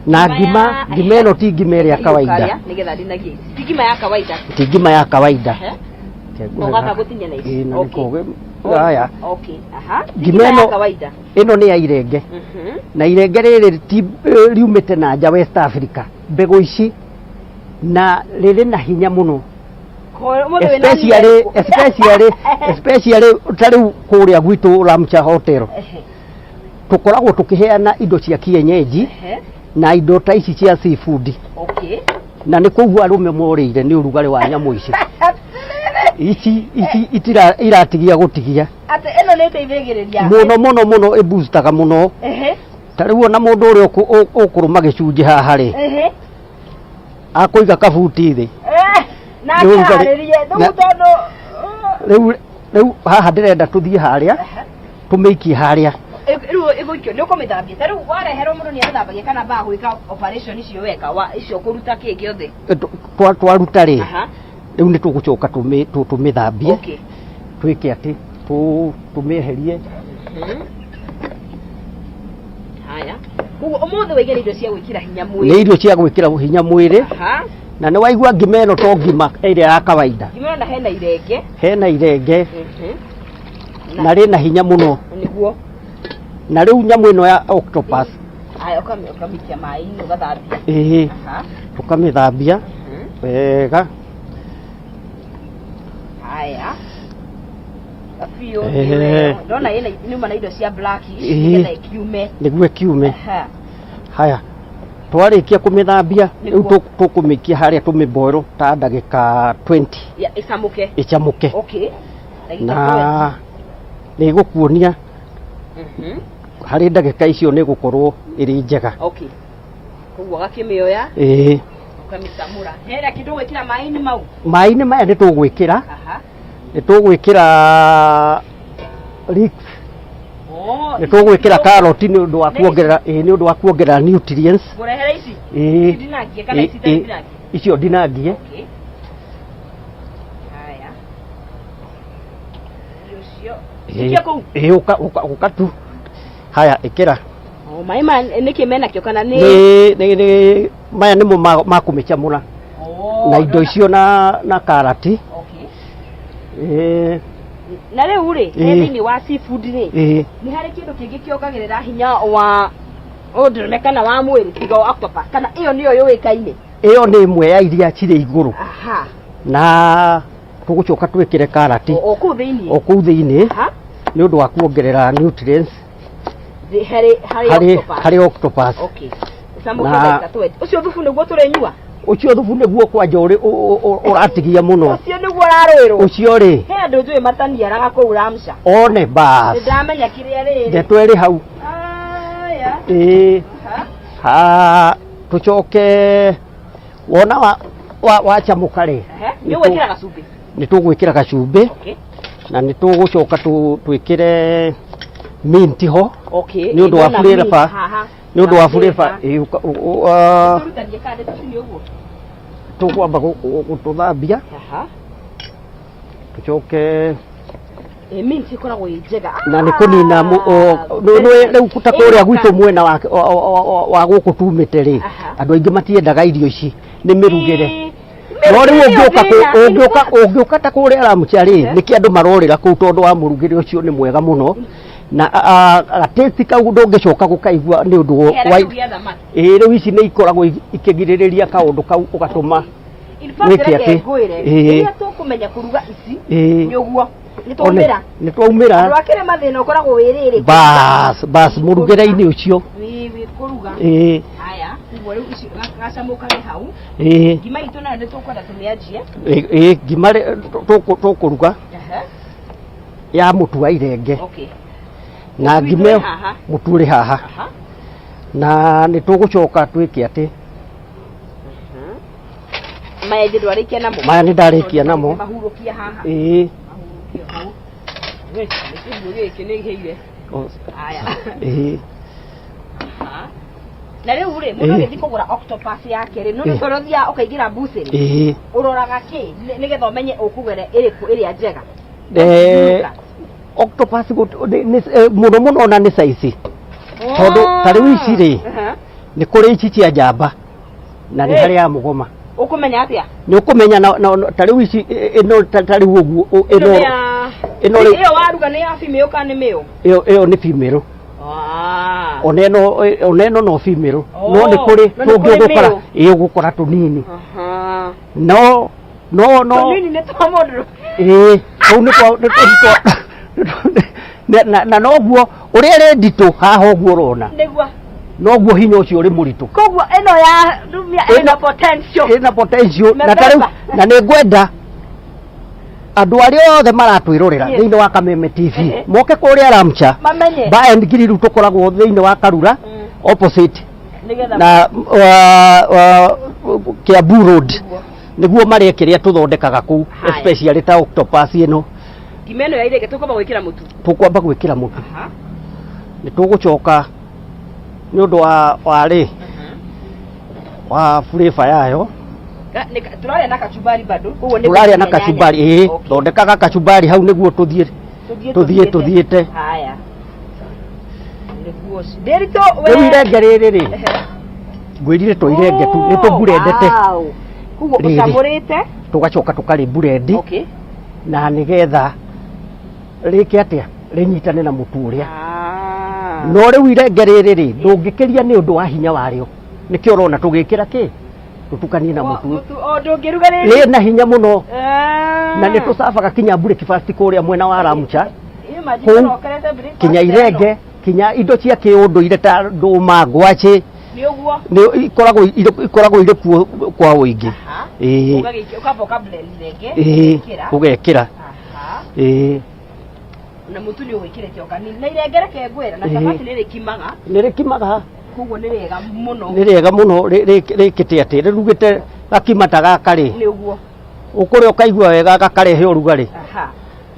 Na ngima, ngima ĩno ti ngima ĩrĩa kawaida. Nĩgetha ndinagie ici. Ti ngima ya kawaida. Ti ngima ya kawaida. Ehe. Reke nguhe Ũgaka haha. gũtinia na ici. Ĩĩ, na Okay. nĩkũ haya. Okay. Aha. Ti Ngima ngima ya ĩno kawaida. ĩno nĩ ya irenge. Na irenge rĩrĩ ti riumĩte na nja West Africa. Mbegũ ici na rĩrĩ na hinya mũno. Ũmũthĩ wĩna Especially hinya. especially especially ta rĩu kũrĩa gwitũ Ramcha Hotel. Tũkoragwo tũkĩheana indo cia kienyeji na indo ta ici cia seafood. Na nĩ kũguo arũme morĩire nĩ ũrugarĩ wa nyamũ ici. Ici itira iratigia gũtigia. Atĩ ĩno nĩ ĩteithagĩrĩria. Mũno mũno mũno ĩboostaga mũno. Ta rĩu ona mũndũ ũrĩa ũkũrũma gĩcunjĩ haha rĩ, akũiga kabuti thĩ. Na Nĩ ũrugarĩ. akĩharĩrie rĩu tondũ Rĩu haha ndĩrenda tũthiĩ harĩa tũmĩikie harĩa. Rĩu ĩgũikio nĩ ũkũmĩthambia ta rĩu wareherwo mũndũ nĩ agĩthambagia kana mbaa gwĩka operation icio weka wa icio kũruta kĩ gĩothe? Twaruta rĩ, rĩu nĩ tũgũcoka tũmĩthambie. Twĩke atĩ tũmĩeherie. Haya, koguo ũmũthĩ waigĩra irio cia gwĩkĩra hinya mwĩrĩ. Nĩ irio cia gwĩkĩra hinya mwĩrĩ. Na nĩ waigua ngima ĩno to ngima ĩrĩa ya kawaida. Ngima ĩno na hena irenge. Hena irenge. Na rĩna hinya mũno. Nĩguo. Na rĩu nyamũ ĩno ya octopus. Haya, ũkamĩikia maĩ-inĩ ũgathambia. Ĩĩ. Tũkamĩthambia wega. Haya. Biũ. Ndona ĩna nĩuma na indo cia black nĩgetha ĩkiume. Nĩguo ĩkiume. Haya. Twarĩkia kũmĩthambia rĩu tũkũmĩikia harĩa tũmĩboil ta ndagĩka 20. Ĩcamũke. Ĩcamũke. Na nĩ ĩgũkuonia harĩ ndagĩka icio nĩ ĩgũkorwo ĩrĩ njega. Koguo ũgakĩmĩoya. Ĩĩ. Ũkamĩcamũra. Hena kĩndũ ũgwĩkĩra maĩ-inĩ mau? Maĩ-inĩ maya nĩ tũgwĩkĩra. Nĩ tũgwĩkĩra leeks. Nĩ tũgwĩkĩra karoti nĩ ũndũ wa kuongerera, ĩĩ, nĩ ũndũ wa kuongerera nutrients. Ngũrehere ici? Ĩĩ. Ici ndinangie kana ici itarĩ ndinangie? Icio ndinangie. Haya. Icio. Icio kũu? Ĩĩ, ũka ũka ũka tu. Haya, ĩkĩra. Oh, maĩ ma nĩkĩ menakĩo kana nĩ Nĩ maya nĩmo ma kũmĩcamũra. Na indo icio na karati. Na rĩu rĩ, he thĩinĩ wa seafood rĩ, nĩ harĩ kĩndũ kĩngĩ kĩongagĩrĩra hinya wa ũndũrũme kana wa mwĩrĩ tiga wa octopus, kana ĩyo nĩyo yũĩkaine? Ĩyo nĩ ĩmwe ya iria cirĩ igũrũ. Na tũgũcoka twĩkĩre karati. O kũu thĩinĩ? O kũu thĩinĩ. Nĩ ũndũ wa kuongerera nutrients. Harĩ harĩ octopus. Ũcio thubu nĩguo tũrĩnyua? Ũcio thubu nĩguo kwanja ũratigia mũno. Ũcio nĩguo ũrarũĩrwo? Ũcio rĩ. He andũ njũĩ mataniaraga kũu Ramsha. One bas. Nĩndamenya kĩrĩa rĩrĩ. Ndeto ĩrĩ hau. Ĩĩ. Ha tũcoke wona wacamũka rĩ. Nĩ ũgwĩkĩra gacumbĩ? Nĩ tũgwĩkĩra gacumbĩ. Na nĩ tũgũcoka twĩkĩre mint ho. Nĩ ũndũ wa flavor. Nĩ ũndũ wa flavor. Tũkwamba gũtũthambia. Tũcoke Mint ĩkoragwo ĩ njega. Na nĩ kũnina rĩu ta kũrĩa gwitũ mwena wa gũkũ tumĩte rĩ, andũ aingĩ matiendaga irio ici nĩ mĩrugĩre. No rĩu ũngĩũka ta kũrĩa Ramcha rĩ, nĩkĩ andũ marorĩra kũu tondũ wa mũrugĩre ũcio nĩ mwega mũno. Na gatĩsti kau ndũngĩcoka gũkaigua nĩ ũndũ wa ĩĩ, rĩu ici nĩ ikoragwo ikĩgirĩrĩria kaũndũ kau ũgatũma wĩke atĩ rĩrĩa tũkũmenya kũruga ici nĩ ũguo nĩ twaumĩra. Nĩ twaumĩra. Andũ akĩrĩ mathĩna ũkoragwo wĩ rĩrĩ. Bas bas mũrugĩre-inĩ ũcio. Wĩ kũruga. Ĩĩ. Haya, ũguo rĩu ici gacamũkage hau. Ĩĩ. Ngima itũ nayo nĩ tũkwenda tũmĩanjie. Ĩĩ, ngima tũkũruga ya mũtu wa irenge. Na ngima ĩyo mũtu ũrĩ haha. Na nĩ tũgũcoka twĩke atĩ Maya ithe ndwarĩkia namo? Maya nĩ ndarĩkia namo. Mahurũkia haha. Ĩĩ. Mahurũkio hau. Nĩ gĩkĩ nĩ ihĩire. Haya. Ĩĩ. Na rĩu rĩ, mũndũ agĩthiĩ kũgũra octopus yake rĩ, nĩ ũndũ ũthiaga ũkaingĩra mbucĩrĩ. Ĩĩ. Ũroraga kĩ nĩgetha ũmenye ũkũgũra ĩrĩkũ ĩrĩa njega? Octopus mũno mũno ona nĩ size. Tondũ ta rĩu ici rĩ, Nĩ kũrĩ ici cia njamba na nĩ Ĩ. harĩ ya mũgoma. Ũkũmenya atĩa? Nĩ ũkũmenya na ta rĩu ici ĩno ta rĩu ũguo Ĩno ĩno nĩ ya ĩno rĩu ĩyo waruga nĩ ya female kana nĩ male? Ĩyo nĩ female. Ah. Ona ĩno no female. Oh, No nĩ kũrĩ no nĩ tũngĩ kũrĩ ũgũkora male. ĩ ũgũkora tũnini. Aha. No Tũnini nĩ twa mũndũ. Ĩĩ, kũu nĩ kwa nĩ na noguo ũrĩa ĩrĩ nditũ haha ũguo ũrona. Nĩguo. Noguo hinya ũcio ũrĩ mũritũ. Koguo ĩno ya ndumia ĩna potential. Ĩna potential na ta rĩu Mebeba. na nĩ ngwenda andũ arĩa othe maratwĩrorera Yes. thĩinĩ wa Kameme TV Ehe. moke kũrĩa Ramcha Mamenye. Bar and Grill. Rĩu tũkoragwo thĩinĩ wa Karura opposite Nĩgetha na Kiambu Road nĩguo marĩe kĩrĩa tũthondekaga kũu, Haya. especially ta octopus ĩno. Ngima ĩno ya irenge tũkwamba gwĩkĩra mũtu. Tũkwamba gwĩkĩra mũtu. Aha. Nĩ tũgũcoka nĩ ũndũ wa rĩ wa flavor yayo. Tũrarĩa na kachumbari bado. Koguo nĩ Tũrarĩa na gũtinia kachumbari. nyanya. Ĩĩ. Okay. Thondekaga kachumbari hau nĩguo tũthiĩ Tũthiĩ tũthiĩ tũthiĩte. Haya. Nĩguo ũcio. Ndĩritũ we. Rĩu irenge rĩrĩ rĩ, ngwĩrire to irenge tu nĩ tũmburendete. Wow. Koguo Rĩrĩ. ũcamũrĩte. Tũgacoka tũkarĩ blend na nĩgetha rĩke atĩa? Rĩnyitane na mũtu ũrĩa. Ah. No rĩu irenge rĩrĩ rĩ, ndũngĩkĩria nĩ ũndũ wa hinya warĩo. Nĩkĩo ũrona tũgĩkĩra kĩ tũtukanie na mũtu. Mũtu o ndũngĩruga rĩrĩ. Rĩ na hinya mũno. Ah. Na nĩ tũcabaga kinya breakfast kũrĩa mwena wa Ramcha. Imagine kũu, ũrokerete breakfast kinya ĩno. irenge, kinya indo cia kĩũndũire ta ndũma, ngwacĩ. Nĩ ũguo. Nĩ ikoragwo irĩ kuo kwa ũingĩ. Aha. Ĩĩ. Ũgagĩikia ũkamba ũka blend irenge. Ĩĩ. Ũgekĩra. Ũgekĩra. Aha. Ĩĩ. Na mũtu nĩ ũgwĩkĩrĩte o kanini. Na irenge reke ngwĩre na cabaci nĩ rĩkimaga. Nĩ rĩkimaga. Koguo nĩ rĩega mũno. Nĩ rĩega mũno rĩkĩte atĩ rĩrugĩte gakima ta gaka rĩ, Nĩ ũguo. ũkũrĩa ũkaigua wega, gakarehe ũrugarĩ. Aha.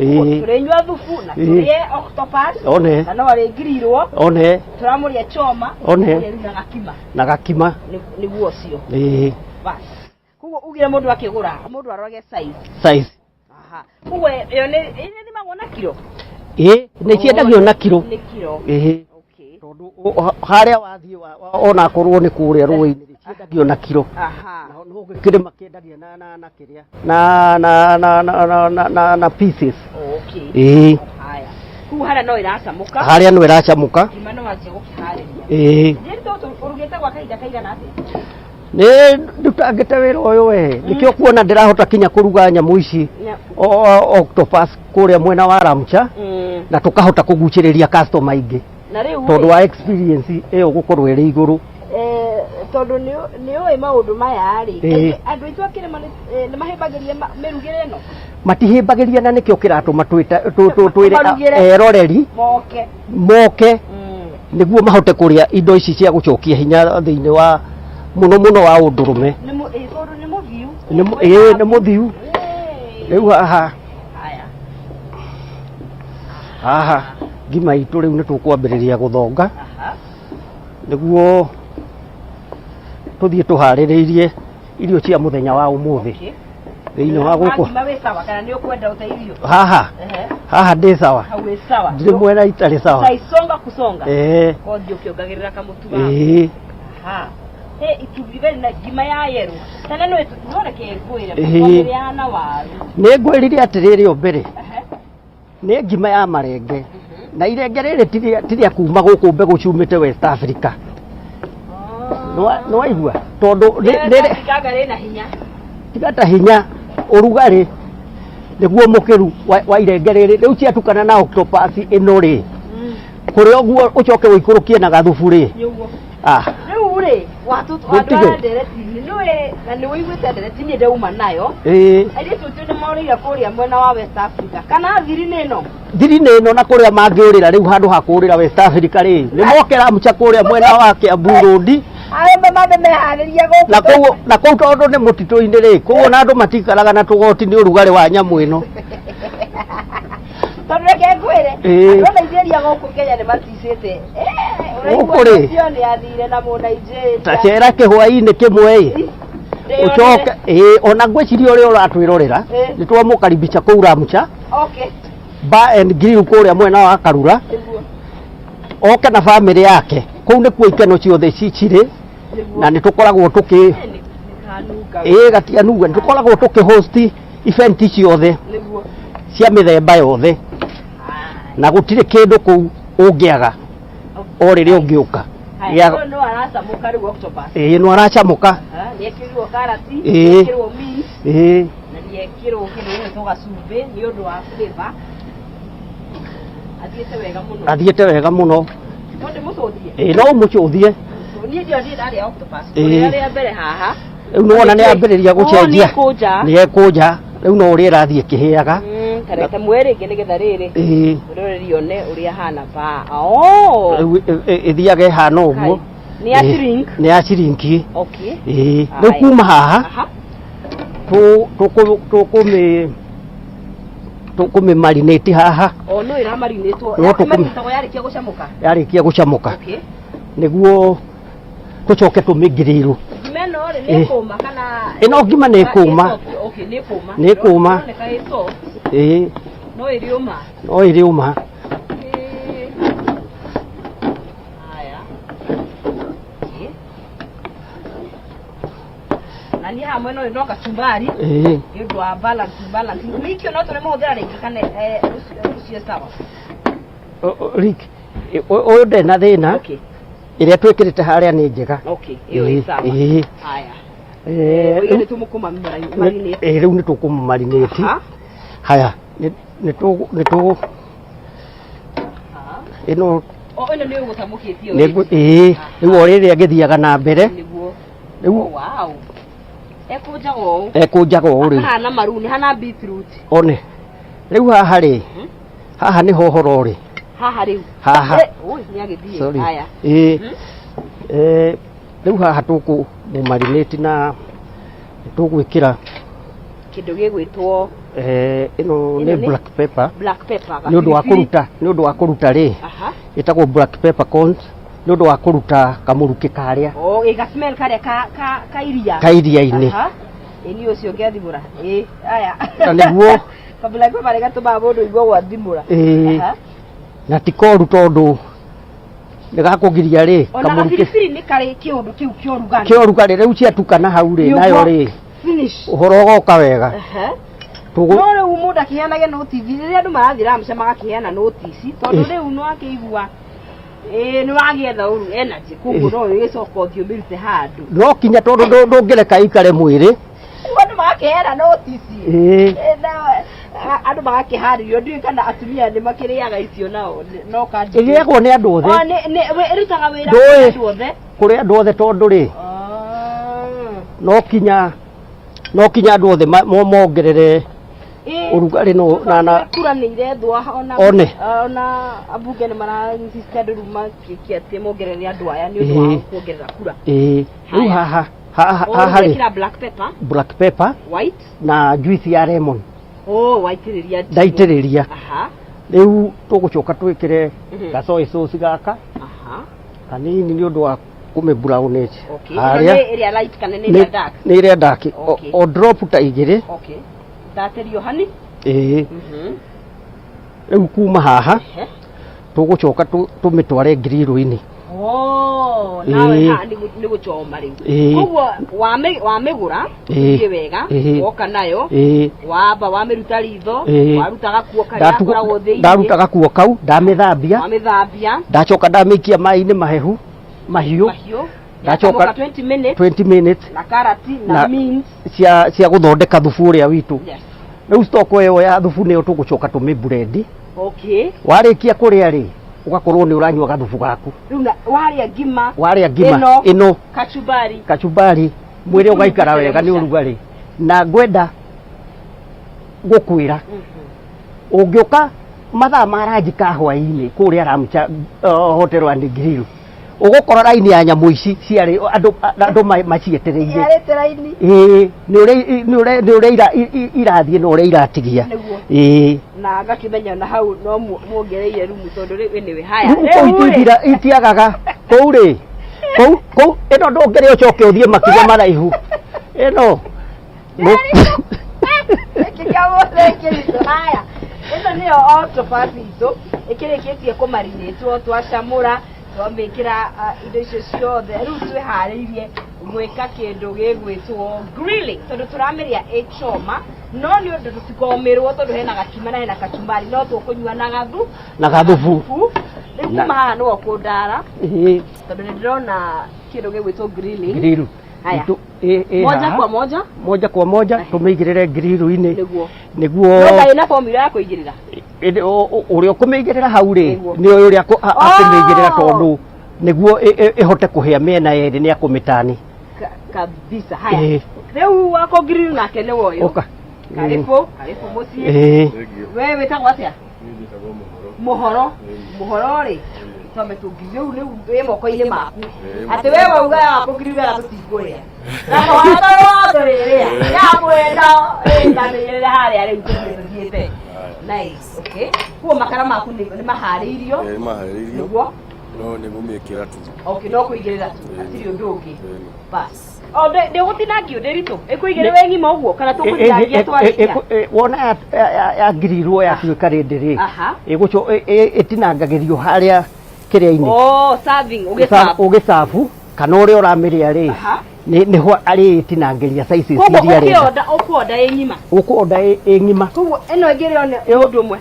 Ĩĩ. Tũrĩnyua thubu na tũrĩe octopus. One. Na no arĩngirirwo. One. Tũramũrĩa choma. One. Tũrĩa rĩu na gakima. Na gakima. Nĩguo ũcio. Ĩĩ. Bas. Koguo ugire mũndũ akĩgũra, mũndũ arorage size. Size. Aha. Koguo ĩyo nĩ ĩthimagwo na kiro. Ĩĩ, nĩ ciendagio na kiro. Nĩ kiro. Ĩĩ. Okay. Tondũ harĩa wathiĩ onakorwo nĩ kũrĩa rũĩ-inĩ rĩ, ciendagio na kiro. Aha. Na no gũkĩrĩ makĩendagia na kĩrĩa na pieces. Okay. Ĩĩ. Haya. Koguo harĩa no ĩracamũka. Harĩa no ĩracamũka. Ngima no wanjia gũkĩharĩria. Ĩĩ. Nĩ tũtũ ũrugĩte gwa kahinda kaigana atĩa? Nĩ ndutangĩte wĩra ũyũ we, nĩkĩo kuona ndĩrahota kinya kũruga nyamũ ici octopus kũrĩa mwena wa Ramcha na tũkahota kũgucĩrĩria customer aingĩ Na rĩu tondũ wa experience ĩyo gũkorwo ĩrĩ igũrũ. Tondũ nĩ ũĩ maũndũ maya rĩ, Ĩĩ. andũ aitũ akĩrĩma nĩ mahĩmbagĩria mĩrugĩre ĩno. Matihĩmbagĩria na nĩkĩo kĩratũma twĩre Tũmarugĩre. eroreri Moke. Moke nĩguo mahote kũrĩa indo ici cia gũcokia hinya thĩinĩ wa mũno mũno wa ũndũrũme. Tondũ nĩ mũthiu. Ĩĩ, nĩ mũthiu. Rĩu haha Haya. Haha ngima itũ rĩu nĩ tũkwambĩrĩria gũthonga nĩguo tũthiĩ tũharĩrĩirie irio cia mũthenya wa ũmũthĩ thĩinĩ wa gũkũ. Ngima wĩ sawa kana nĩ ũkwenda ũteithio? Haha Ehe. haha ndĩ sawa. Hau wĩ sawa. Ndirĩ mwena itarĩ sawa. Utaisonga kusonga. Ĩĩ. Kothi ũkĩongagĩrĩra kamũtu gaku. Ĩĩ. Ha. He itumbĩ very na ngima ya yellow. Tene nĩ no reke ngwĩre Ĩĩ. twamĩrĩaga na waru. Nĩ ngwĩrire atĩrĩrĩ, o mbere nĩ ngima ya marenge na irenge rĩrĩ ti rĩa kuma gũkũ, mbegũ ciumĩte West Africa. Nĩwaigua tondũ Kanga rĩna hinya. Tiga ta hinya, ũrugarĩ nĩguo mũkĩru wa irenge rĩrĩ. Rĩu ciatukana na octopus ĩno rĩ, kũrĩa ũguo ũcoke ũikũrũkie na gathubu rĩ. Nĩ ũguo. Ah. Rĩu rĩ Gũtige. watwara ndereti-inĩ nĩũĩ na nĩ ũiguĩte ndereti niĩ ndauma nayo. Ĩĩ. Airĩtu aitũ nĩ morĩire kũrĩa mwena wa West Africa kana thiri nĩ ĩno. Thiri-inĩ ĩno na kũrĩa mangĩũrĩra rĩu handũ ha kũũrĩra West Africa rĩ, nĩ moke Ramcha kũrĩa mwena wa Kiambu Road. Arĩa mambe meharĩria gũkũ. Na kũu tondũ nĩ mũtitũ-inĩ rĩ, kũu ona andũ matikaraga na tũgoti nĩ ũrugarĩ wa nyamũ ĩno. Tondũ reke ngwĩre, Ĩĩ. andũ a Nigeria gũkũ Kenya nĩ maticĩte. Gũkũ rĩ? Ũcio nĩ athire na mũnigeria. Ta cera kĩhwaĩ-inĩ kĩmwe ĩ, ũcoke ĩ ona ngwĩciria ũrĩa ũratwĩrorera Ĩĩ. nĩ twamũkaribisha kũu Ramcha Bar and Grill kũrĩa mwena wa Karura. Nĩguo. Oke na bamĩrĩ yake, kũu nĩkuo ikeno ciothe cirĩ. Na nĩ tũkoragwo tũkĩ Nĩ kanunga. Ĩĩ, gatianunga. Nĩ tũkoragwo tũkĩ host event ciothe cia mĩthemba yothe, na gũtirĩ kĩndũ kũu ũngĩaga o rĩrĩa ũngĩũka. Haya, ũyũ no aracamũka rĩu octopus. Ĩĩ, no aracamũka. Ha, nĩ ekĩrirwo karati, Ĩĩ. nĩ ekĩrwo mint, na nĩ ekĩrwo kĩndũ gĩgwĩtwo gacumbĩ nĩ ũndũ wa flavor. Athiĩte wega mũno. Athiĩte wega mũno. No ndĩmũcũthie? Ĩĩ, no ũmũcũthie. Niĩ ndio niĩ ndarĩa octopus. Ĩĩ. Ũrĩa rĩa mbere haha. Rĩu nĩwona nĩ ambĩrĩria gũcenjia. Oh, nĩ ekũnja. Nĩ ekũnja rĩu, no ũrĩa ĩrathiĩ ĩkĩhĩaga. Kareta muoe rĩngĩ nĩgetha rĩrĩ rĩrĩ rĩone ũrĩa hana ba. Oh. Rĩu ĩthiaga ĩhana ũguo. Kai. Nĩ ya shrink. Nĩ ya ciringi. Okay. Ĩĩ, rĩu kuma haha tũkũmĩ marinate haha. O no ĩra marinĩtwo. No tũkũmĩ- Marinĩtagwo yarĩkia gũcamũka. Yarĩkia gũcamũka, nĩguo tũcoke tũmĩngirĩrwo. Ngima ĩno rĩ, nĩ ĩkũma kana? Ĩno ngima nĩ ĩkũma. Ĩ soft, okay, nĩ ĩkũma. Nĩ ĩkũma. Ĩroneka ĩ soft. Ĩĩ. No ĩrĩ ũma. No ĩrĩ ũma. Ĩĩ. Haya. Okay. Na niĩ haha mwena ũyũ no kachumbari nĩ ũndũ wa balance balance. Wiki no tũrĩmũhũthĩra rĩngĩ kana ũcio sawa? Rick, ũyũ ndarĩ na thĩna. Ĩrĩa twĩkĩrĩte harĩa nĩ njega. Okay, ĩyo ĩ sawa. Ĩĩ. Haya. Eh, Ũyũ nĩ tũmũkũmarinate. Ĩĩ, rĩu nĩ tũkũmũmarinate. Haya, nĩ tũ ĩno. O ĩno nĩ ũgũcamũkĩtie? Ĩĩ, rĩu o rĩrĩa ngĩthiaga na mbere. Rĩu Oh, wow. Ekũnjaga ũũ. Ekũnjaga ũũ rĩu. Hana maruni, hana beetroot. One rĩu haha rĩ, haha nĩho ũhoro ũrĩ. Haha rĩu. Haha. Eh, ui, nĩ agĩthiĩ. Sorry. Haya. Ĩĩ. Rĩu haha tũkũmũmarinate na tũgwĩkĩra Kĩndũ gĩgwĩtwo ĩno Ĩno nĩ nĩ? Black pepper. Black pepper. Nĩ ũndũ wa gabiribiri. kũruta, nĩ ũndũ wa kũruta rĩ, ĩtagwo black pepper corns nĩ ũndũ wa kũruta kamũrukĩ karĩa. Oh, ĩ ga smell karĩa ka iria. Ka iria-inĩ. Aha. Ĩ niĩ ũcio ngĩathimũra. Ĩ, haya. Na nĩguo Ka black pepper nĩ gatũmaga mũndũ aigue gwathimũra. Ĩĩ. Na ti koru tondũ nĩ gakũgiria rĩ Ona kamũrukĩ. gabiribiri nĩ karĩ kĩũndũ kĩu kĩa ũrugarĩ. Kĩa ũrugarĩ. Rĩu ciatukana hau rĩ, Nĩguo. nayo rĩ, Finish. ũhoro ũgoka wega. No rĩu mũndũ akĩheanage notice, rĩrĩa andũ marathiĩ ramca magakĩheana notice, tondũ rĩu no akĩigua ĩĩ nĩ wagĩetha ũru energy, koguo no ũgĩcoka ũthiĩ ũmĩrute handũ. No kinya tondũ ndũngĩreka ikare mwĩrĩ. Rĩu andũ magakĩheana notice. Ĩĩ. Ĩ, na andũ magakĩharĩrio, ndiũĩ kana atumia nĩ makĩrĩaga icio nao no kandi. Ĩrĩagwo nĩ andũ othe. O, ĩrutaga wĩra Ndũĩ. kũrĩ andũ othe. Kũrĩ andũ othe, tondũ rĩ, no kinya andũ othe mongerere ũrugarĩ no na Kura nĩ irethwo ona One. Ona ambunge nĩ mara insist andũ rĩu makĩkie atĩ mongerere andũ aya nĩ ũndũ wa kuongerera kura. Ĩĩ, rĩu haha haha rĩ, Wekĩra black pepper. Black pepper. White. Na juice ya lemon. Oh, waitĩrĩria ndimũ. Ndaitĩrĩria. Rĩu tũgũcoka twĩkĩre gasoy sauce gaka kanini nĩ ũndũ wa kũmĩ brownage. Okay. Ĩno nĩ ĩrĩa light kana nĩ ĩrĩa dark? Nĩ ĩrĩa dark. O drop ta 2. Okay, ndatĩrio hani. Ĩĩ. Rĩu kuma haha tũgũcoka tũmĩtware ngiriru-inĩ. Oh, nawe haha nĩ gũchoma rĩu. Koguo wamĩgũra thiĩ wega, woka nayo, wamba wamĩruta ritho, waruta gakuo karĩa gakoragwo thĩinĩ. Ndaruta gakuo kau, ndamĩthambia. Wamĩthambia. Ndacoka ndamĩikia maĩ-inĩ mahehu mahiũ. Mahiũ. Ndacoka Yakamũka 20 minutes. 20 minutes. Na karati na mint. Cia gũthondeka thubu ũrĩa witũ. Rĩu stock ĩyo ya thubu nĩyo tũgũcoka tũmĩblend. Warĩkia kũrĩa rĩ, ũgakorwo nĩ ũranyua gathubu gaku. Rĩu na warĩa ngima. Warĩa ngima Ĩno. Ĩno. Kachumbari. Kachumbari, mwĩrĩ ũgaikara wega nĩ ũrugarĩ. Na ngwenda gũkwĩra, ũngĩũka mathaa ma ranji ka hwaĩ-inĩ kũrĩa Ramcha Hotel and Grill, ũgũkora raini ya nyamũ ici ciarĩ andũ macietereire. Yarĩte raini. Ĩĩ, nĩ ũrĩa irathiĩ na ũrĩa iratigia. Ĩĩ. Na ngakĩmenya na hau no muongereire rumu, tondũ rĩu anyway, haya. Rĩu kũu Rĩu rĩ, itiagaga kũu rĩ, kũu ĩno ndũngĩrĩa ũcoke ũthiĩ makinya maraihu ĩno. Gĩkĩ kĩa mũthĩ kĩritũ. Haya, ĩno nĩyo octopus itũ ĩkĩrĩkĩtie kũmarinĩtwo, twacamũra. Twamĩkĩra indo icio ciothe, rĩu twĩharĩirie gwĩka kĩndũ gĩgwĩtwo grilling, tondũ tũramĩrĩa ĩ choma, no nĩ ũndũ tũtikomĩrwo, tondũ hena gakima na hena kachumbari, no tũkũnyua na gathu na gathubu. Rĩu kuma haha nĩwe ũkũndara, tondũ nĩ ndĩrona kĩndũ gĩgwĩtwo grilling. Grill. Haya. Ĩ moja haha. Kwa moja. Moja kwa moja tũmĩigĩrĩre grill-inĩ. Nĩguo. Nĩguo. No ndarĩ na formula ya kũigĩrĩra. Ĩndĩ ũrĩa ũkũmĩigĩrĩra hau rĩ, nĩ ũrĩa akũmĩigĩrĩra, tondũ nĩguo ĩhote kũhĩa mĩena yerĩ nĩ akũmĩtani. Kabisa. Haya, rĩu wako grill nake nĩ woyũ. Ũka. Karibu, karibu mũciĩ. We wĩtagwo atĩa? Mũhoro. Mũhoro rĩ, twambe tũngiri rĩu wĩ moko-inĩ maku, atĩ we wauga wako grill wega tũtikũrĩa na mũhoro tũrĩrĩa ya mwena ĩnamĩrĩra harĩa. Rĩu tũthiĩ tũthiĩte. Nice. Okay, kuo makara maku nĩ maharĩirio? Nĩ maharĩrĩirio. Nĩguo. No nĩ gũmĩkĩra tu. Okay, no kũigĩrĩra tu, hatirĩ ũndũ ũngĩ. Bas, o ndĩgũtinangio ndĩritũ, ĩkũigĩrĩrwo ĩ ng'ima ũguo kana tũkũtinangia twarĩkia? Wona yagirirwo yatuĩka rĩndĩ rĩ, ĩtinangagĩrio harĩa kĩrĩa-inĩ. Oh, serving, ũgĩserve. Ũgĩcabu kana ũrĩa ũramĩrĩa rĩ, nĩho arĩtinangĩria sizes Koguo iria arenda. ũkĩonda, ũkuonda ĩ ng'ima? Ũkũonda ĩ ng'ima. Koguo ĩno ĩngĩrĩo nĩ mũndũ ũmwe?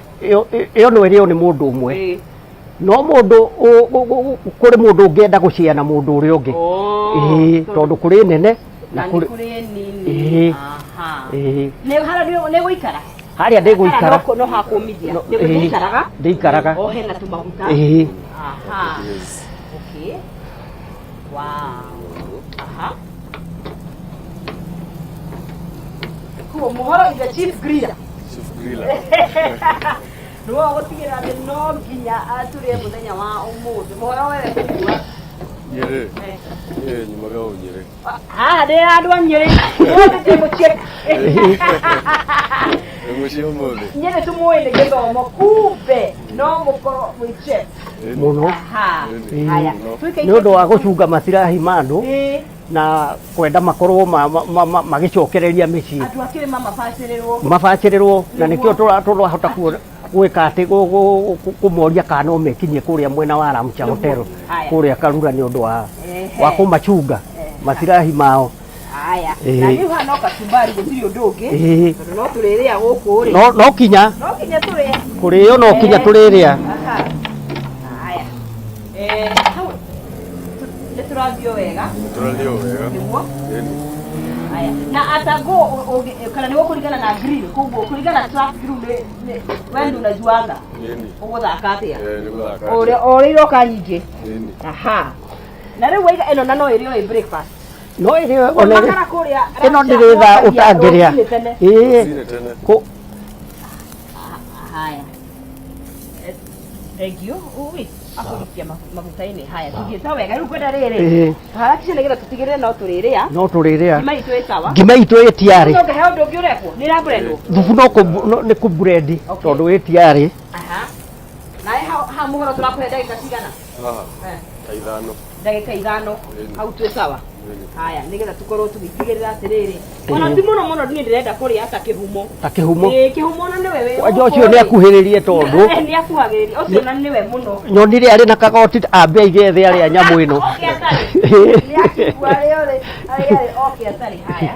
Ĩyo no ĩrĩo nĩ mũndũ ũmwe, no mũndũ kũrĩ mũndũ ũngĩenda gũcĩa na mũndũ ũrĩa ũngĩ. Ĩĩ, tondũ kũrĩ nene na na nĩ kũrĩ kũrĩ nini. Nĩ harĩa nĩ gũikara? Harĩa ndĩgũikara. No hakũmithia? Ĩĩ, ndĩikaraga. Ndĩikaraga. O hena tũmaguta. Ĩĩ. Aha. Okay, wow. Aha, kuo Mũhoro is the chief griller. Chief griller. Nĩwe ũgũtigĩrĩra atĩ no nginya tũrĩe mũthenya wa ũmũthĩ. Mũhoro, wewe kũigua? Nyĩrĩ. Nyĩrĩ, nyumaga o Nyĩrĩ. Haha ndĩ andũ a Nyĩrĩ, ũmũthĩ ndĩ mũciĩ. Nĩ mũciĩ ũmũthĩ. Nyĩrĩ tũmũĩ nĩ gĩthomo, kumbe no mũkorwo mwĩ chef. Mũno. Aha. Ĩĩ. Haya. Mũno. Tuĩke Nĩ ũndũ wa gũcunga masirahi ma andũ na kwenda makorwo magĩcokereria mĩciĩ. Andũ a kĩrĩma mabacĩrĩrwo. Mabacĩrĩrwo, na nĩkĩo tũrahota gwĩka atĩ kũmoria kana no mekinyie kũrĩa mwena wa Ramcha Hotel. Haya. Kũrĩa Karura, nĩ ũndũ wa kũmachunga masirahi mao. Haya. Na rĩu haha no kachumbari, gũtirĩ ũndũ ũngĩ, tondũ no tũrĩrĩa gũkũ rĩ. No kinya No kinya tũrĩe. Kũrĩo no kinya tũrĩrĩa. Aha. Haya. Hau nĩ tũrathiĩ wega. Tũrathiĩ o wega. Nĩguo. Ĩni. Haya. Na atago kana nĩguo kũringana na grill, koguo kũringana na trap grill nĩ we nĩ unajuanga Ĩni. ũgũthaka atĩa? Nĩ gũthaka. Ũrĩa o ũrĩa iroka nyingĩ. Ĩni. Aha. Na rĩu waiga ĩno na no ĩrĩo ĩ breakfast. No ĩrĩo ona Makara kũrĩa ĩno ndĩrĩ thaa ũtangĩrĩa. Rũcinĩ tene. Ĩĩ. Rũcinĩ tene. Haya. Thank you. Ui, akũrikia maguta-inĩ. Haya, tũthiĩte wega. Rĩu ngwenda rĩrĩ. Harakisha nĩgetha tũtigĩrĩre no tũrĩrĩa. No tũrĩrĩa. Ngima itũ ĩ sawa. Ngima itũ ĩ tiarĩ. No he ũndũ ũngĩ ũrekwo. Nĩ ĩrablendwo. Thubu no nĩ kũblend, tondũ ĩ tiarĩ. Aha. Nawe ha mũhoro tũrakũhe ndagĩka cigana? Haha. Ta 5. Ndagĩka 5. Hau twĩ sawa. Ĩni. Haya, nĩgetha tũkorwo tũgĩtigĩrĩra atĩrĩrĩ. Ona ti mũno mũno, niĩ ndĩrenda kũrĩa ta kĩhumo. Ta kĩhumo. Ĩĩ, kĩhumo na nĩwe wĩ. Kwanja ũcio nĩ akuhĩrĩrie, tondũ Nĩ akuhagĩrĩria. Ũcio na nĩwe mũno. Nyonire arĩ na kagoti, ambe aige thĩ arĩa nyamũ ĩno. Oke atarĩ. Nĩ akigua arĩ arĩ arĩ arĩ oke atarĩ. Haya.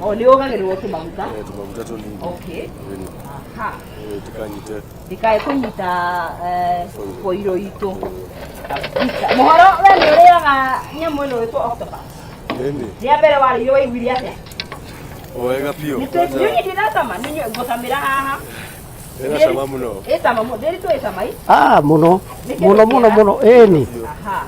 O nĩ ũgagĩrĩrwo tũmaguta. Tũmaguta tũnini. Okay. Ĩni. Aha. Tikanyite. Ndikae kũnyita boiro itũ. Kabisa. Mũhoro, we nĩ ũrĩaga nyamũ ĩno ĩtwo octopus? Ĩni. Rĩa mbere warĩire waiguire atĩa? O wega biũ. Nĩ twĩ ndĩracama, nĩ ngũcamĩra haha. Ĩna cama mũno. Ĩ cama mũno, ndĩrĩ twĩ cama i. Ah, mũno. Nĩ kĩndũ Mũno mũno kĩega. mũno, ĩni. Aha.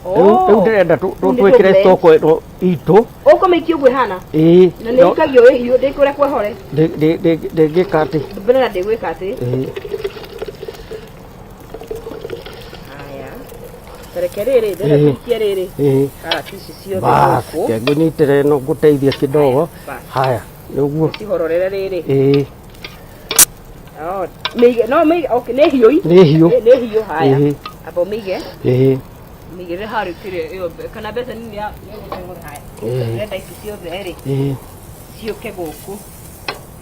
Rĩu ndĩrenda Rĩu nĩ twĩkĩre tũ-blend. stoko ĩno itũ. Ũkũmĩikia ũguo ĩhana? Ĩĩ. Na nĩ ĩikagio ĩhiũ, ndĩkũrekwo ĩhore? Ndĩngĩka atĩ. Mbere na ndĩgwĩka atĩ. Ĩĩ. Haya. Tareke rĩrĩ, ndĩrenda tũikie rĩrĩ. Karati ici ciothe Bas, gũkũ. ke ngũnyitĩre ĩno ngũteithie kidogo. Bas. Haya, nĩguo. Cihororere rĩrĩ. Ĩĩ. Oh, mĩige, no mĩige, okay, nĩ hiũ i. Nĩ hiũ. Nĩ hiũ, haya. Amba ũmĩige. Mĩigĩrĩre harĩa kĩrĩa ĩyo kana mbeceni ya gũteng'ũra, haya. Ndĩrenda ici ciothe rĩ ciũke gũkũ.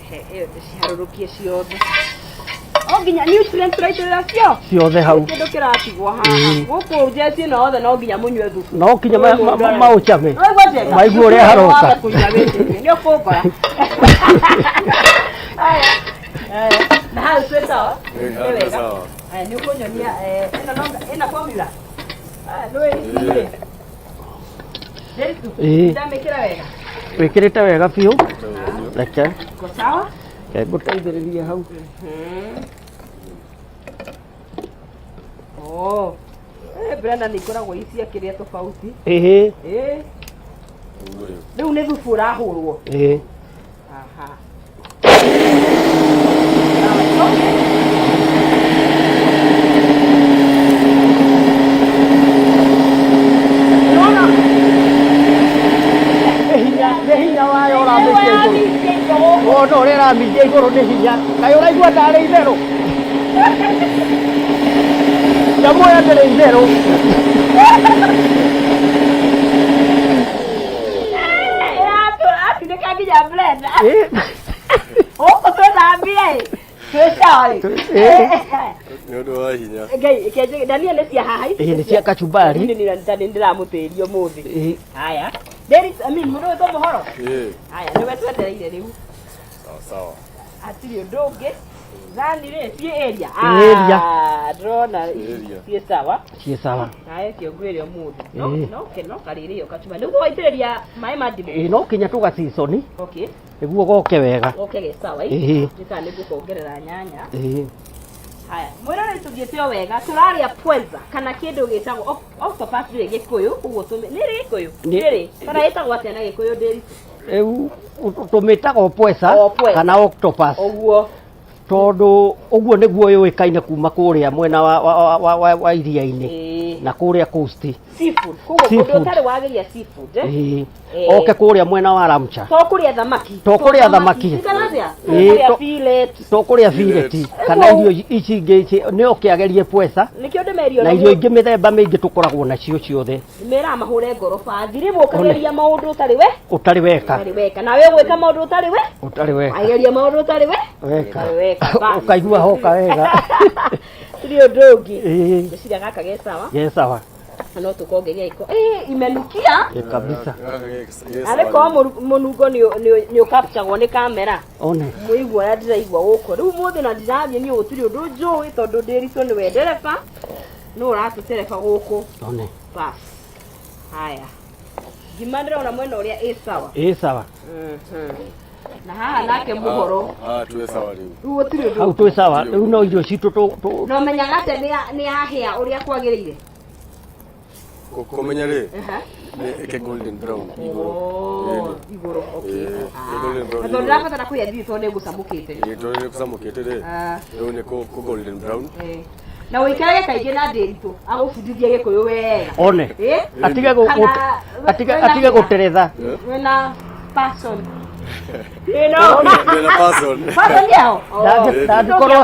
He ĩyo ndĩciharũrũkie ciothe. No nginya nutrients tũraitĩrĩra cio Ciothe hau. Kĩndũ kĩratigwo haha. Gũkũ njeci ĩno othe no nginya mũnyue thubu. No kinya maũcame. Waigua njega? Maigue ũrĩa haroka. Wambe kũnyua wĩtĩrie, nĩ ũkũngora. Haya. Haya. Na hau twĩ sawa? Ĩĩ, Nĩ hau twĩ wega. sawa. Haya, nĩ ũkũnyonia ĩno no ĩna formula. Haya, nĩ wĩ Nderitu, Ĩĩ. ndamĩkĩra wega. Wĩkĩrĩte wega biũ. Reke. Iko sawa? Reke ngũteithĩrĩrie hau. Oh. Brenda nĩ ikoragwo i cia kĩrĩa tofauti. Ĩhĩ. Ũguo rĩu. Rĩu nĩ thubu ũrahũrwo. Ĩĩ. Aha. Nĩ hinya, nĩ hinya wayo ũramĩikia igũrũ. Wona ũrĩa ĩramĩikia igũrũ nĩ hinya. Kaĩ ũraigua tarĩ itherũ? Nyamũ ĩyo ndĩrĩ itherũ. Ĩratũratinĩka nginya blender. Ĩĩ. Gũkũ twĩthambire ĩ. Twĩ sawa ĩ. Ĩĩ. Nĩ ũndũ wa hinya. Ngai, kĩanjĩge, ndania nĩ cia haha Ĩĩ, nĩ cia kachumbari. Nĩ ndĩramũtĩria ũmũthĩ. Ĩĩ. Haya. Derek, I mean, mũndũ wĩtwo mũhoro. Ĩĩ. Haya, nĩwe twetereire rĩu. Sawa sawa. Hatirĩ ũndũ ũngĩ. Thani rĩ, ciĩ area. Area. Ah, ndĩrona ici Area. ciĩ sawa. Ciĩ sawa. Nawe kĩongwĩre ũmũthĩ. No, Ĩĩ. no, ke no karĩrĩo kachuma. Nĩguo waitĩrĩria maĩ ma ndimũ. Ĩĩ, no kinya tũgaciconi Okay. nĩguo goke wega. Goke ge sawa. Ĩĩ. Nĩ nĩ ngũkongerera nyanya. Ĩĩ. Haya, mwĩrore tũthiĩte o wega tũrarĩa pweza kana kĩndũ gĩtagwo octopus ndĩrĩ gĩkũyũ ũguo tũmĩ nĩ rĩ gĩkũyũ Nĩ- ndĩrĩ kana ĩtagwo atĩa na gĩkũyũ ndĩri Rĩu tũmĩtaga pwesa O pwesa. kana octopus. Ũguo. Tondũ ũguo nĩguo yũĩkaine kuma kũrĩa mwena wa iria-inĩ Ĩĩ. na kũrĩa coast. Seafood. Koguo mũndũ Seafood. ũtarĩ wageria seafood eh? Ĩĩ. Ĩĩ. Oke kũrĩa mwena wa Ramcha. To kũrĩa thamaki. To kũrĩa thamaki. Kana atĩa? To Ĩĩ, kũrĩa fillet. To kũrĩa fillet kana irio ici ingĩ ici nĩ oke agerie pwesa Nĩkĩo ndĩmerio na irio ingĩ mĩthemba mĩingĩ tũkoragwo nacio ciothe. Meraga mahũre ngoroba thiri ũkageria maũndũ ũtarĩ we Ũtarĩ weka. Ũtarĩ weka. Nawe ũgwĩka maũndũ ũtarĩ we Ũtarĩ weka. Ageria maũndũ ũtarĩ we Weka. Ũtarĩ weka. Bas. Ũkaigua hoka wega. Tirĩ ũndũ ũngĩ. Ĩĩ. Ngwĩciria gaka ge sawa. Ge sawa. Na no tũkongeria iko. Ĩĩ, imenukia. Ĩĩ, kabisa. Arĩ korwo mũnungo nĩ ũkapchagwo nĩ kamera. One. Mũigua ũrĩa ndĩraigua gũkũ. Rĩu ũmũthĩ na ndirathiĩ niĩ gũtirĩ ũndũ njũĩ tondũ ndĩritũ nĩwe ndereba. Nũ ũratũtereba gũkũ. One. Bas. Haya. Ngima ndĩrona mwena ũrĩa ĩ sawa. Ĩ sawa. Na haha nake mũhoro. Ah, twĩ sawa rĩu. Rĩu gũtirĩ ũndũ. Hau twĩ sawa. Rĩu no irio citũ Na ũmenyaga atĩa nĩ yahĩa ũrĩa kwagĩrĩire? Kũmenya rĩ, Aha. nĩ ĩke golden brown igũrũ. Oh, igũrũ, okay. Ĩĩ, Ah. golden brown Na tondũ igũrũ. ndĩrabatara kũhĩa thiĩ tondũ nĩ ngũcamũkĩte. Ĩĩ, tondũ nĩ gũcamũkĩte rĩ, Ah. rĩu nĩ kũ golden brown. Ĩĩ. Na ũikarage kaingĩ na Ndĩritũ agũbundithie gĩkũyũ wega. One. Ĩĩ? Atige Kana wĩna atige kĩra? gũteretha. Wĩna passion. Ĩĩ no. Ndĩna passion. Passion yao? Ndangĩkorwo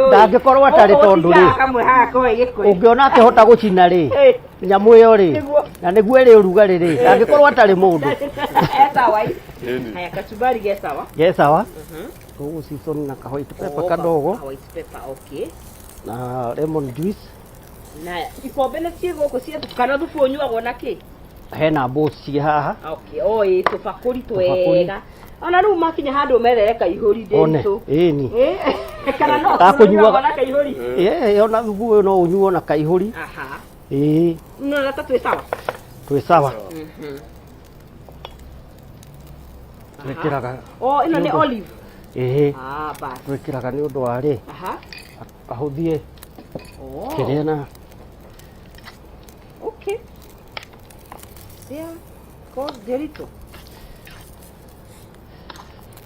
ndangĩkorwo atarĩ tondũ rĩ. Kamwe haha koĩ gĩkũyũ. Ũngĩona akĩhota gũcina rĩ. Ĩĩ. Nyamũ ĩyo rĩ. Nĩguo. Na nĩguo ĩrĩ ũrugarĩ rĩ. Ndangĩkorwo atarĩ mũndũ. E sawa ĩ. Ĩni. Haya kachumbari ge sawa. Ge sawa. Tũgũ season na ka white pepper Oh, kadogo. ka white pepper, okay. Na lemon juice. Na ikombe nĩ ciĩ gũkũ cia thubu kana thubu ũnyuagwo na kĩ? Hena bowls ciĩ haha. Okay, oh ĩ tũbakũri Tũbakũri. twega. Ona rĩu makinya handũ methere kaihũri One. ndĩritũ. Ĩni. Ĩ, kana no Gakũnyuaga. ũnyuagwo na kaihũri. Ĩĩ, ona thubu ũyũ no ũnyuo na kaihũri. Aha. Ĩĩ, No ta twĩ sawa. twĩ sawa. Twĩkĩraga. Oh, ĩno nĩ Nĩ ũndũ- olive. Ĩĩ, Ah, bas. twĩkĩraga nĩ ũndũ wa rĩ, Aha. ahũthie Oh. kĩrĩa na Okay. Yeah. Ko ndĩritũ.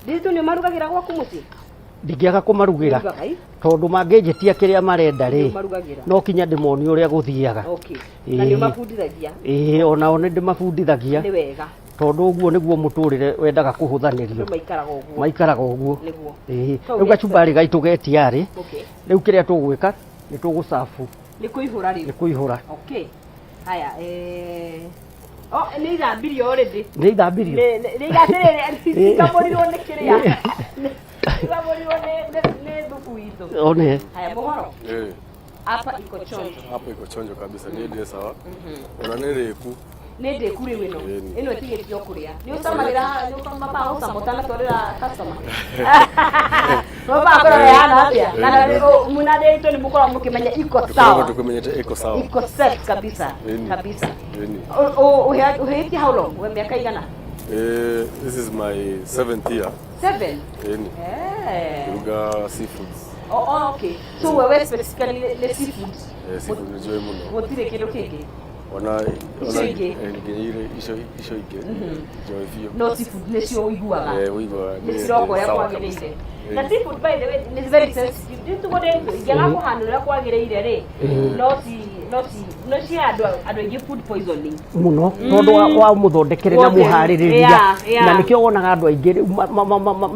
Ndĩritũ nĩ ũmarugagĩra gwaku mũciĩ? Ndingĩaga kũmarugĩra Ũrugaga, ĩ? tondũ mangĩnjĩtia kĩrĩa marenda rĩ, Nĩ ũmarugagĩra. no kinya ndĩmonie ũrĩa gũthiaga. Okay. Na nĩ ũmabundithagia. Ĩĩ, onao nĩ ndĩmabundithagia Nĩ wega. tondũ ũguo nĩguo mũtũrĩre wendaga kũhũthanĩrio. Andũ maikaraga ũguo. Maikaraga ũguo. Nĩguo. Ĩĩ, Kau rĩu nĩ gacumbari gaitũ getiarĩ. Okay. Rĩu kĩrĩa tũgwĩka nĩ tũgũcabu. Nĩ kũihũra rĩu. Nĩ kũihũra. Okay. Haya, Oh, nĩ ithambirio already. Nĩ ithambirio. Nĩ nĩ atĩrĩrĩ, cikamũrirwo nĩ kĩrĩa. Tũramũrirwo nĩ thubu witũ. One. Haya, mũhoro. Eh, Hapa iko chonjo. Hapo iko chonjo kabisa, nĩ ndĩ sawa. Ona nĩ rĩku. Nĩ ndĩku rĩu ĩno. Ĩni. Ĩno ĩtigĩtio kũrĩa. Nĩ ũcamagĩra, nĩ ũmambaga gũcama ũtanatwarĩra customer. Mambaga kũrora ĩhana atĩa. Na mũnandĩ itũ nĩ mũkoragwo mũkĩmenya iko Tũkoragwo sawa. tũkĩmenyete ĩko sawa. Iko set kabisa. Ĩni. Kabisa. Ĩni. Ũhĩtie how long? We mĩaka igana? Eh, this is my seventh year. Seven. Ĩni. Eh. Kũruga seafoods. Oh, okay. So wewe specifically nĩ seafood. Eh, seafood nĩ njũĩ mũno. Gũtirĩ kĩndũ kĩngĩ. Ona Icio ona ingĩ? eh, nginya icio ingĩ njũĩ biũ. No seafood nĩcio ũiguaga. Eh, ũiguaga Nĩ ciroko ũrĩa sawa kwagĩrĩire. kabisa. Na Ĩni. seafood, by the way, nĩ very sensitive. Nditugo ndĩ ingĩaga kũhana ũrĩa kwagĩrĩire rĩ, no ci no ci andũ aingĩ food poisoning. Muno tondu wa muthondekere na Wothe. muharĩrĩria. Yeah. Na nĩkĩo wonaga andũ aingĩ rĩu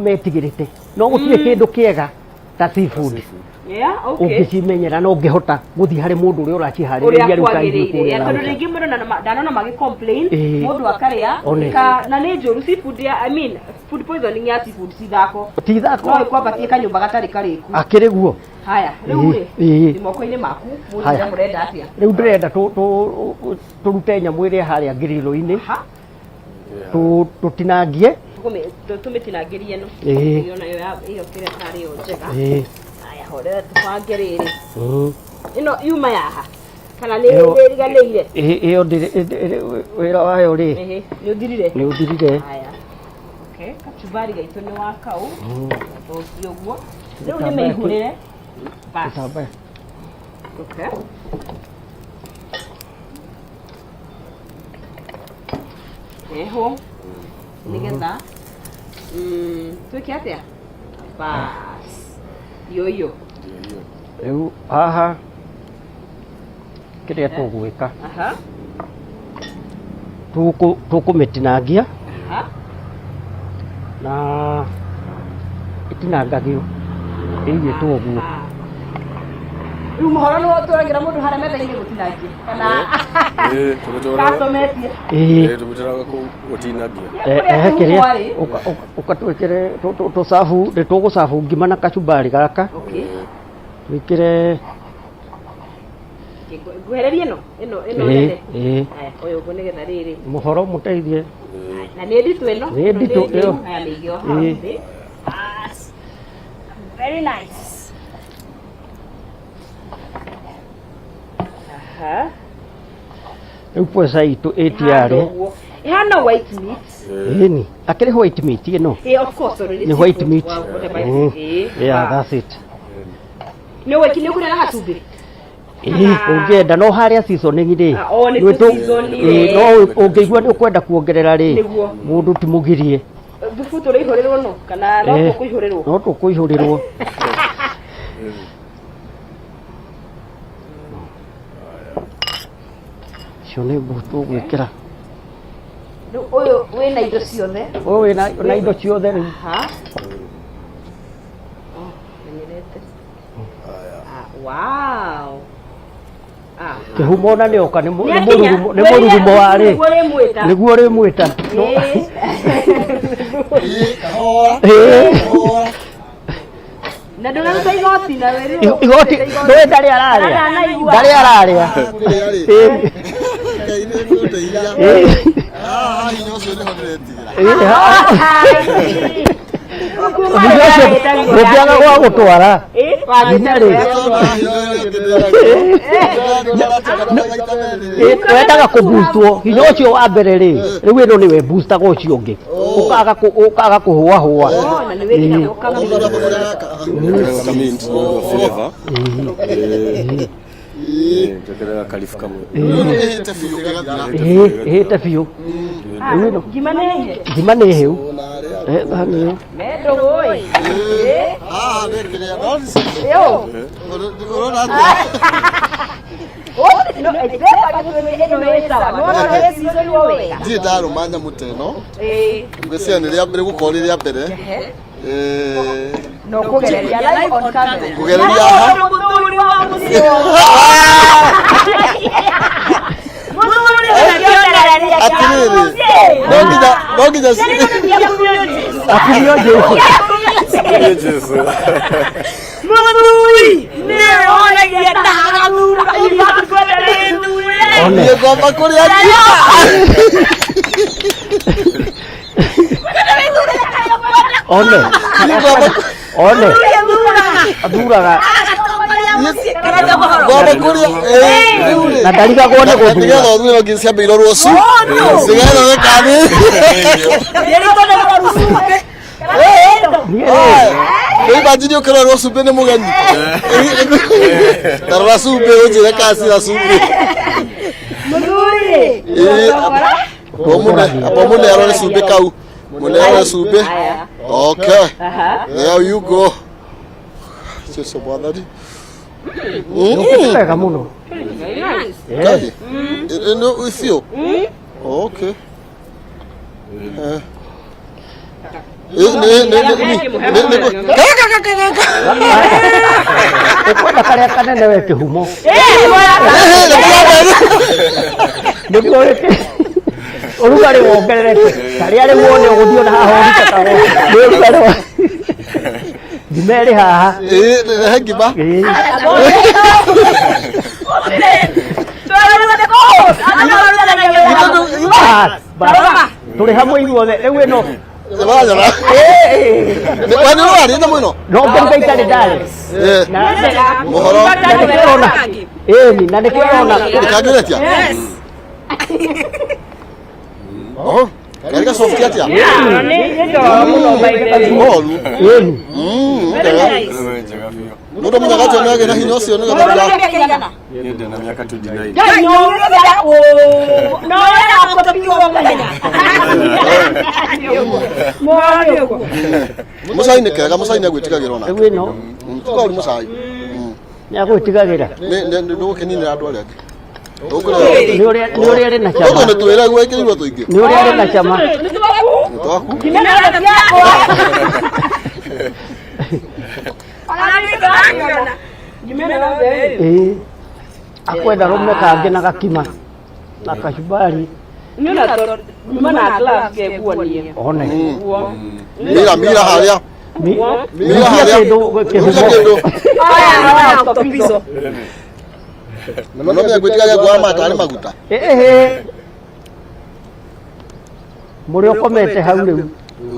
metigĩrĩte, no gũtirĩ kĩndũ kĩega ta seafood. Yeah, okay. Ũngĩcimenyera na ũngĩhota gũthiĩ harĩ mũndũ ũrĩa Ũrĩa ũraciharĩrĩria rĩu kaithuĩ kwagĩrĩire. kũrĩa Yeah, tondũ Rauka. rĩngĩ mũndũ ndanona magĩ complain, mũndũ akarĩa One. na nĩ njũru seafood ya, I mean, food poisoning ya seafood ci thako. Ti thako. No ĩkwambatie kanyũmba gatarĩ karĩku. Akĩrĩ guo. Haya, rĩu rĩ, nĩ moko-inĩ maku, Haya. mũndũ mũrenda atĩa? Rĩu ndĩrenda tũrute nyamũ ĩrĩa harĩa ngirilo-inĩ. Ha? Yeah. Tũtinangie. Tũmĩtinangĩrie ĩno. Ĩyo nayo ĩyo kĩrĩa tarĩ yo njega. Haya, horera tũbange rĩrĩ. Ĩno yuma yaha? Kana nĩ ĩriganĩire? Ĩyo wĩra wayo rĩ, Nĩ ũthirire? Nĩ ũthirire. Haya. Okay, kachumbari gaitũ nĩ wa kau. Thũkie ũguo. Rĩu nĩ mĩihũrĩre. Bas. Gĩtambaya. Okay. Eho. Nĩgetha twĩke atĩa? Bas. Yoyo. Ndio hiyo. Rĩu haha kĩrĩa tũgwĩka, tũkũmĩtinangia na ĩtinangagio ĩigĩtwo ũguo. Rĩu mũhoro nĩ tũragĩra mũndũ harĩa metha-inĩ gũtinangia kana Eh, tũmĩtwaraga kacometie? Ĩĩ. Eh, tũmĩtwaraga kũu gũtinangia. Kũrĩa Ehe, kĩrĩa kũrĩ. ũka twĩkĩre tũcabu, nĩ tũgũcabu ngima na kachumbari gaka. Okay. Twĩkĩre. Ngwehererie ĩno nene. Ĩĩ. Haya, ũyũ ũguo nĩgetha rĩrĩ. Mũhoro mũteithie. Na nĩ nditũ ĩno. Nĩ nditũ ĩyo. Haya, mĩige o hau thĩ. Bas. Very nice. Aha. Rĩu pwesa itũ ĩtiarĩ. Ũguo. Ĩhana white meat. Ĩni akĩrĩ white meat ĩno. Eh, of course, tondũ Nĩ white seafood. meat. Wow, whatever. Yeah, that's it. Nĩ weki nĩ ũkũrĩa na gacumbĩ? Ĩĩ, ũngĩenda no harĩa seasoning rĩ. Ah, oh, nĩ nĩ tũ-season Ĩĩ, ĩ. no ũngĩigua nĩ ũkwenda kuongerera rĩ, Nĩguo. mũndũ ti mũgirie. Thubu tũrĩihũrĩrwo no kana no tũkũihũrĩrwo? No tũkũihũrĩrwo. Icio nĩ ngũ tũgwĩkĩra. Rĩu ũyũ wĩna indo ciothe. Ũyũ wĩna na indo ciothe rĩu. Aha. Oh, menyerete. Ah, wow. Ah. Kĩhumo na nĩoka nĩ Nĩ akinya. nĩ mũrurumo wa rĩ. Nĩguo rĩmwĩta. Nĩguo rĩmwĩta. Ĩĩ. Na ndũnaruta igoti na wĩrirwo. Igoti ndũĩ ndarĩ ararĩa. Ndanaigua. Ndarĩ ararĩa. Ĩĩ. Ngai nĩ ngũteithia. Ĩĩ. Ah, hinya ũcio nĩho ndĩretigĩra. Ĩĩ, hinya ũcio ndũngĩaga gwa gũtwara. Hinya rĩ. Nĩtona hinya ũrĩa ũngĩ ndĩraga. maita merĩ. Ĩĩ, wendaga kũbustwo hinya ũcio wa mbere rĩ, rĩu ĩno nĩwe boostaga ũcio ũngĩ, ũkaga kũhũahũa. Na nĩ wĩkĩragwo kamũgũnda. Twĩkĩraga mint nĩ ũndũ wa flavor. Eh, eh, twĩkĩraga karibu kamwe. Ĩhĩte biũ gĩgathira. Ĩĩ, ĩhĩte biũ. Rĩu ĩno Ngima nĩ hĩe. Ngima nĩ hĩu. Eh, thani ĩyo. Me ndũgũ ĩ. Haha nĩ kĩrĩa no Yo. ũrona atĩa? Oh, no, ĩno ĩ sawa. Nĩwona ũrĩa ĩcicoirwo wega. Ndirĩ ndarũma nyamũ ta ĩno. Ĩĩ. Ngwĩciria nĩ rĩgũkorwo rĩ rĩa mbere. Eh, No kũgereria live on camera. Kũgereria haha. Mũthuri wa mũciĩ. Mũthuri ũrĩa Atĩrĩrĩ, no nginya Akumio Jesu. Nĩ Jesu. Mũthuri nĩwe wonagia ndagathura ithakwenda rĩthure. One. Niĩ ngomba kũrĩa ngima. One. Niĩ ngomba One. Athuraga. ngomba kũrĩa eh, rĩu rĩ. Na ndarigagwo nĩ gũthura. Nĩgetha ũthure no nginya ciambe irorwo cu. Nĩgetha ũgĩkathi. Niĩ rĩ, Rĩu imagine ũkĩrorwo cumbĩ nĩ mũgeni. Tarora cumbĩ ũnjĩre kana cina cumbĩ. Mũthuri. Ĩĩ, amba mũne arore cumbĩ kau. Mũne arore cumbĩ. Okay. There you go. Jesu mwathani. Nĩ wega mũno. Kahi. Ĩno biũ. Okay. Eh. Ĩ, nĩ- nĩ- nĩ- nĩ- nĩ- Ũkwenda karĩa kanene we kĩhumo. Nĩguo wĩke ũrugarĩ wongerereke. Karĩa rĩu wone ũgũthiĩ ona haha ũrute kago. Nĩ ũrugarĩ wa ngima ĩrĩ haha. Ĩ, rehe ngima. Ĩĩ. Bas, bas. Tũrĩ hamwe ithuothe rĩu ĩno Wanyona. We nĩ ũrarĩ na mũno? no ngĩruga itarĩ ndarĩ. Ĩ, Na Mũhoro. na nĩkĩo ũrona ĩni na nĩkĩo ũrona Ndĩkangĩretia? Oho. Karĩ gacoki atĩa? Moru. Ĩni. Kega. Wewe njega biũ. Mũndũ amenyaga atĩa nĩ agĩa na hinya ũcio nĩgetha ndũga- Niĩ ndĩ na mĩaka 29. Mũcai nĩ kega, mũcai nĩ agwĩtigagĩra ona. Rĩu ĩno Ti koru mũcai. nĩ agwĩtigagĩra. Ndũgũkĩninĩra andũ arĩa angĩ. Ndũkũrĩa. Nĩ ũrĩa arĩ na Tũtũ cama. nĩ twĩre gwĩkĩrirwo tũingĩ. Nĩ ũrĩa arĩ na cama. Nĩ twaku. Ĩĩ. Akwenda rũme kangĩ na gakima na kacumbari one. Mira mira harĩa. Mira Mira harĩa. kĩndũ Mira kĩhumo. kĩndũ. Na no mĩagwĩtigagĩra kuoya matarĩ maguta. Ĩhĩ. Mũrĩ ũkomete hau rĩu.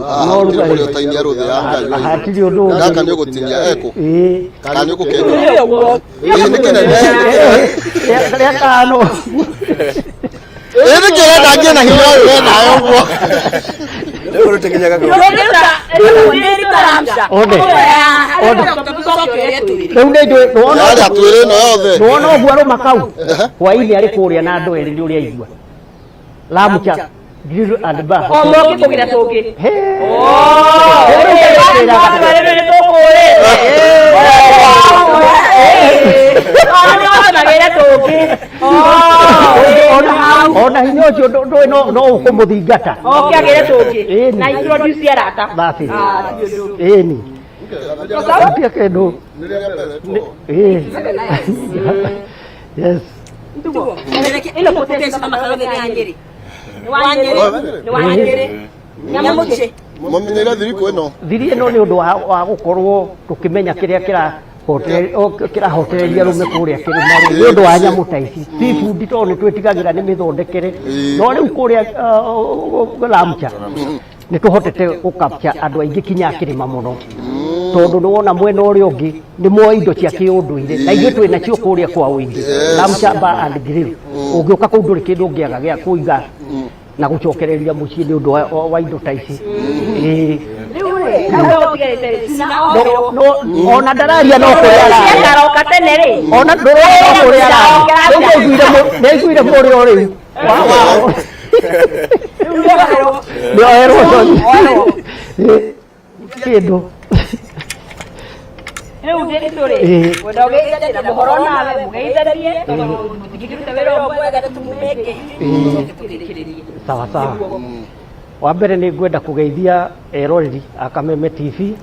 Ah, No gũtirĩ rugarĩ. mũrĩ ũtainia rũthĩ ya Ngai. Hatirĩ ũndũ ũngĩ. Gaka nĩ ũgũtinia ekũ. Ĩĩ. Kana nĩ ũgũkĩenjera. Ĩĩ nĩ kĩnene. Rĩa kano. Ĩĩ nĩ kĩrenda ngĩe na hinya ũyũ we nayo ũguo. Rĩu rũtikinyaga kũ? One. One. Rĩu nĩ njũĩ nĩwona Yarĩa twĩrĩ ĩno yothe. nĩwona ũguo arũma kau hwainĩ arĩ kũrĩa na andũ erĩ nĩ ũrĩa aigua Lamcha Grill and Bar. He. Ona hinya ũcio ndũĩ no ũkũmũthingata. Ĩni. That's it. Ĩni. Gũtirĩ kĩndũ. Ĩĩ. Yes. Mamenyeire thirikũ ĩno. Thiri ĩno nĩ ũndũ wa gũkorwo tũkĩmenya kĩrĩa kĩrahotereria rũme kũrĩa kĩrĩma rĩ, nĩ ũndũ wa nyamũ ta ici seafood tondũ nĩ twĩtigagĩra nĩ mĩthondekere no rĩu kũrĩa Lamcha nĩ tũhotete gũ capture andũ aingĩ kinya kĩrĩma mũno tondũ nĩ wona mwena ũrĩa ũngĩ nĩ moĩ indo cia kĩũndũire na ithuĩ twĩ nacio kũrĩa kwa ũingĩ. Lamcha Bar and Grill ũngĩũka kũu ndũrĩ kĩndũ ũngĩaga gĩa kũiga na gũcokereria mũciĩ nĩ ũndũ wa indo ta ici. Ĩĩ. No, ona ndararia no kũrĩa araria ona ndũrona no kũrĩa araria rĩu nĩaiguire mũrĩo rĩu nĩoherwo Ĩĩ, kĩndũ. Rĩu ndĩrĩ Ĩĩ. Kwenda ũgeithanie na mũhoro nawe mũgeithanie tondũ mũtingĩruta wĩra ũyũ mwega nĩ tũmũmengeirie tũrĩkĩrĩrie. Sawa sawa. Wa mbere nĩ ngwenda kũgeithia eroreri a Kameme TV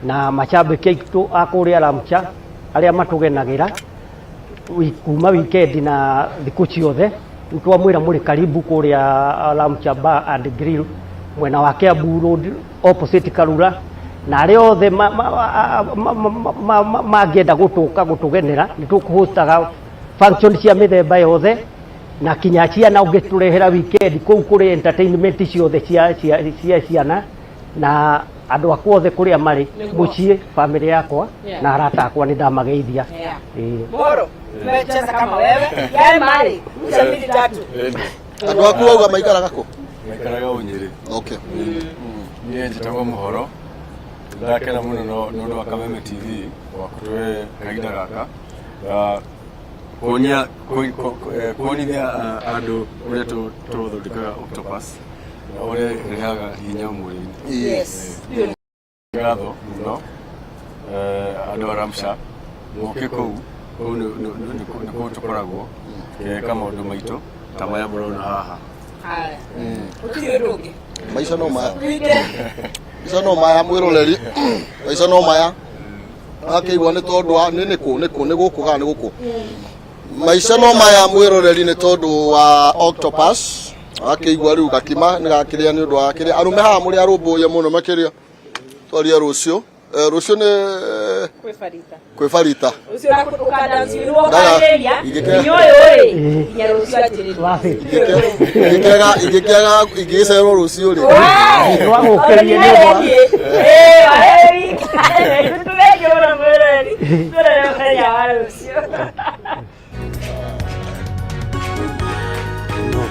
na macambĩki aitũ a kũrĩa Lamcha arĩa matũgenagĩra kuma weekend na thikũ ciothe. Nĩ twamwĩra mũrĩ karibu kũrĩa Lamcha Bar and Grill mwena wa Kiambu Road opposite Karura. Na arĩa othe mangĩenda gũtũka gũtũgenera, nĩ tũkũhostaga function cia mĩthemba yothe na kinya ciana. Ũngĩtũrehera weekend kũu kũrĩ entertainment ciothe cia ciana na andũ akwa othe kũrĩa marĩ mũciĩ, family yakwa na arata akwa, nĩ ndamageithia. Ĩĩ. Moro, tumecheza kama wewe. Yaani mali, mcha mbili tatu. Andũ aku wauga maikaraga kũ? Maikaraga o Nyĩrĩ. Okay. Niĩ njĩtagwo Mũhoro. Ndakena mũno nĩ ũndũ wa Kameme TV wa kũtũhe kahinda gaka ga kuonia kuonithia andũ ũrĩa tũthondekaga octopus na ũrĩa ĩrehaga hinya mwĩrĩ-inĩ. Ngatho mũno, andũ a Ramsha moke kũu kũu nĩkuo tũkoragwo tũgĩka maũndũ maitũ ta maya mũrona haha. Haya. Gũtirĩ ũndũ ũngĩ. Maica no maya. Tuite. Maica no maya, mwĩroreri, maica no maya. Akĩigua nĩ tondũ wa nĩ nĩkũ nĩkũ nĩ gũkũ kana nĩ gũkũ. Maica no maya, mwĩroreri, nĩ tondũ wa octopus. Akĩigua rĩu gakima nĩ gakĩrĩa nĩ ũndũ wa kĩrĩa arũme haha mũrĩ arũmbũiya mũno makĩria. Twarie rũciũ. Rũciũ nĩ Kwĩ Farita. Kwĩ Farita. Ũcio na ũkandanci nĩ wokanĩrĩria. Nginya ũyũ rĩ, nginya rũciũ anjĩrĩrie. Wabi. Ingĩkĩaga ingĩkĩaga ingĩgĩcererwo rũciũ rĩ. Twagũkĩrie nĩ ũndũ wa Tũthengiũ mũno mwĩroreri. Tuonane mũthenya wa rũciũ. No.